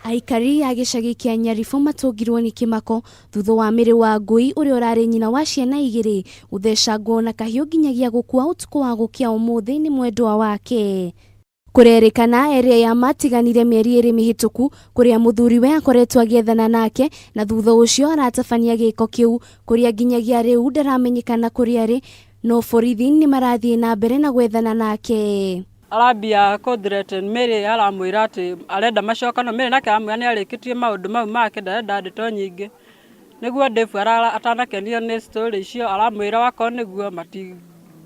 Aikari a gĩcagi kĩa Nyaribũ matũngirwo nĩ kĩmako thutha wa mĩrĩ wa ngũi ũrĩa ũrarĩ nyina wa ciana igĩrĩ gũthecangwo na kahiũ nginyagia gũkua ũtukũ wa gũkĩa ũmũthĩ nĩ mwendwa wake. Kũrerĩkana erĩ aya matiganire mĩeri ĩrĩ mĩhĩtũku kũrĩa mũthuriwe akoretwo agĩethana nake na thutha ũcio aratabania gĩko kĩu kũrĩa nginyagia rĩu ndaramenyekana kũrĩa arĩ no borithi nĩmarathiĩ na mbere na gwethana nake. Arambia kũ threaten Mary aramwĩra atĩ arenda macokane, Mary nake aramwĩra nĩ arĩkĩtie maũndũ mau make ndarenda ndeto nyingĩ. Nĩguo Dave atanakenio nĩ story icio aramwĩra wakorwo nĩguo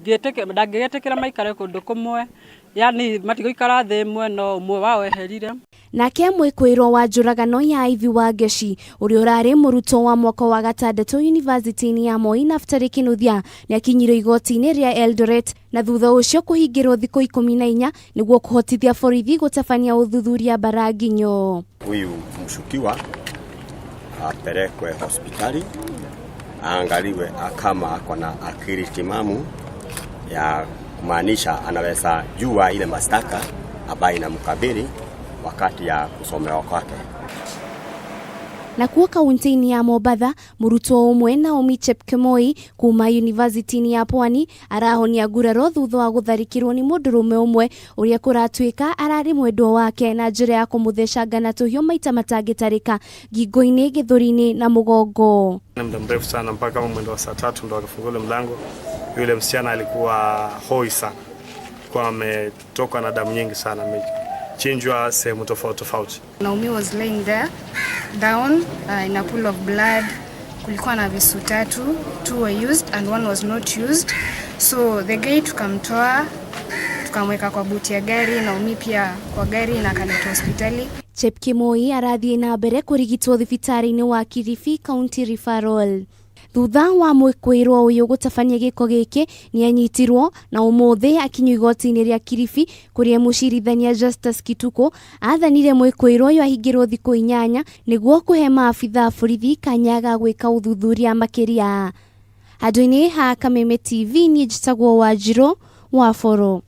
ndangĩgĩtĩkĩra maikare kũndũ kũmwe, yaani matigũikara thĩ ĩmwe no ũmwe wao eherire. Nake mwĩkũĩrwo wa njũragano ya Ivy Wangeci ũrĩa ũrarĩ mũrutwo wa mwaka wa gatandatũ yunivasĩtĩ-inĩ ya Moi Naftali Kinuthia nĩakinyirio igoti-inĩ rĩa Eldoret na thutha ũcio kũhingĩrwo thikũ 14 nĩguo kũhotithia borithi gũtabania ũthuthuria mbara nginyo. Huyu mshukiwa apelekwe hospitali aangaliwe kama ako na akili timamu ya kumaanisha anaweza jua ile mashtaka ambayo inamkabili wakati ya kusomewa kwake. Nakuo kaunti-inĩ ya Mombatha mũrutwo ũmwe Naomi Chepkemoi kuma yunivasĩtĩ-inĩ ya Pwani arahonia nguraro thutha wa gũtharĩkĩrwo nĩ mũndũrũme ũmwe ũrĩa kũratuĩka ararĩ mwendwa wake na njĩra ya kũmũthecanga na tũhiũ maita matangĩtarĩka ngingo-inĩ, gĩthũri-inĩ na mũgongo. Muda mrefu sana mpaka kama mwendo wa saa tatu ndo akafungua ule mlango. Yule msichana alikuwa hoi sana, kwa ametoka na damu nyingi sana, amechinjwa sehemu tofauti tofauti. Naomi was laying there down in a pool of blood. Kulikuwa na visu tatu, two were used and one was not used. So the guy tukamtoa tukamweka kwa buti ya gari, Naomi pia kwa gari na akaletwa hospitali. Chepkemoi arathiĩ na mbere kũrigitwo thibitarĩ-inĩ wa Kilifi County Referral. Thutha wa mwĩkũĩrwo ũyũ gũtabania gĩko gĩkĩ nĩanyitirwo na ũmũthĩ akinyio igoti-inĩ rĩa Kilifi kũrĩa mũcirithania Justus Kituku athanire mwĩkũĩrwo ũyũ ahingĩrwo thikũ 8 nĩguo kũhe maabitha a borithi kanya ga gwĩka ũthuthuria makĩria. Handũ-inĩ ha Kameme TV niĩ njĩtagwo Wanjirũ wa Boro.